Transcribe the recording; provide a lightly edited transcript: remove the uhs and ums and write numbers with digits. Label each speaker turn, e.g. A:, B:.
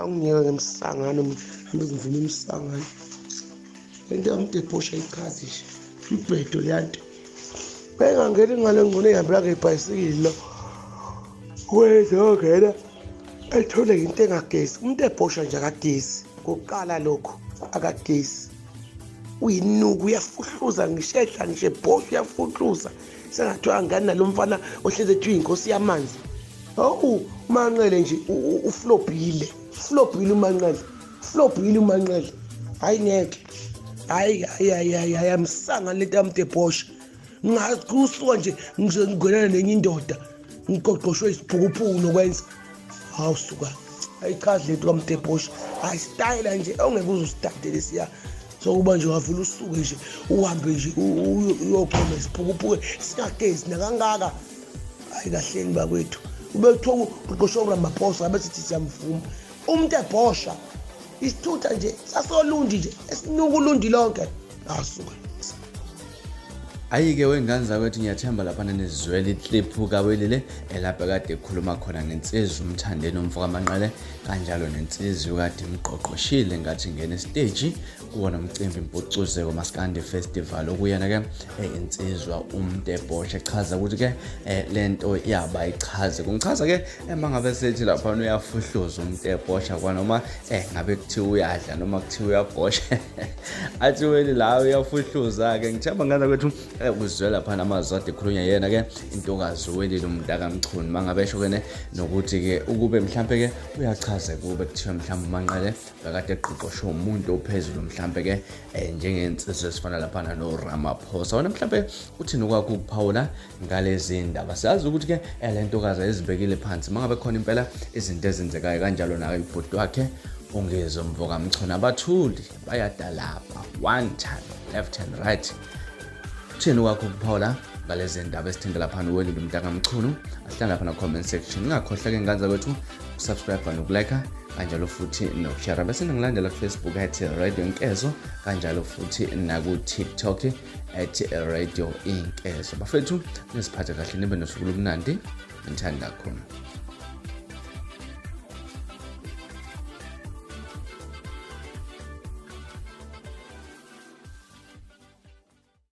A: Awungiyeke ngemsangano, hambe ngivuma imsangano. Lento yomuntu ebhosha ichazi nje. Ibhedo leyanto. Bengangeni ngale ngcono ehambela ngebhayisikili lo. Wezongena ethole into engagezi. Umuntu ebhosha nje akagezi. Ngokuqala lokho akagezi. Uyinuku uyafuhluza ngisho edla ngisho ebhosha uyafuhluza. Sengathiwa angani nalo mfana ohlezi ethi uyinkosi yamanzi. Hawu uManqele nje uflobhile. Flobhile uManqele. Flobhile uManqele. Hayi ngeke. Hayi hayi hayi hayi hayi amsanga lento yamdebhosha. Ngazi kusuka nje ngizongena nenye indoda. Ngiqoqoshwe isiphukuphuku nokwenza. Hawu suka. Ayichazi lento kaMdebhosha. Hayi style nje ongeke uze usithathe lesiya. Sokuba nje wavula usuke nje uhambe nje uyokhoma isiphukuphuku singagezi nakangaka. Hayi kahleni bakwethu. Ube kuthiwa uqoqoshwe uRamaphosa abe sithi siyamvuma. Umuntu ebhosha isithutha nje sasolundi nje esinuka ulundi lonke. Asuka.
B: Ayi-ke wengane zakwethu, ngiyathemba laphana nizwele ikliphu kaWelile elapho kade ekhuluma khona ngensizwa uMthandeni umfo kaManqele, kanjalo nensizwa kade imqoqoshile ngathi ingena esiteji kuwona umcimbi Impucuzeko Maskandi Festival, okuyena-ke insizwa uMtebhosha, echaza ukuthi-ke lento yaba ichaze kungichaza-ke uma ngabe sethi laphana uyafuhluza uMtebhosha, kwanoma ngabe kuthiwa uyadla noma kuthiwa uyabhosha, athi weli la uyafuhluza-ke. Ngithemba ngane kwethu uzwe laphana amazwi ade ekhulunywa yena-ke intokazi uWelile umntakaMchunu, uma ngabe esho-ke ne nokuthi-ke ukube mhlampe-ke uyachaza kube kuthiwa mhlawumbe uManqele bekade eqoqoshwe umuntu ophezulu mhlampe-ke njengensizwa esifana laphana noRamaphosa. Wena mhlampe uthini okwakho ukuphawula ngalezi ndaba? Siyazi ukuthi-ke le ntokazi ayizibekile phansi uma ngabe khona impela izinto ezenzekayo, kanjalo nayo ibhuti wakhe uNgizwe Mvokamchunu abathuli bayadalapha one time left and right. Uthini okwakho ukuphawula ngalezi ndaba esithinta laphana uWelile umntakaMchunu? Ahlala laphana comment section. Ningakhohlwa-ke ngane zakwethu ukusubscribe nokulike, kanjalo futhi nokushare, bese ningilandela kuFacebook at Radio Inkezo, kanjalo futhi naku-TikTok at Radio Inkezo. Bafethu, nisiphathe kahle, nibe nosuku lomnandi, ngithanda kakhulu.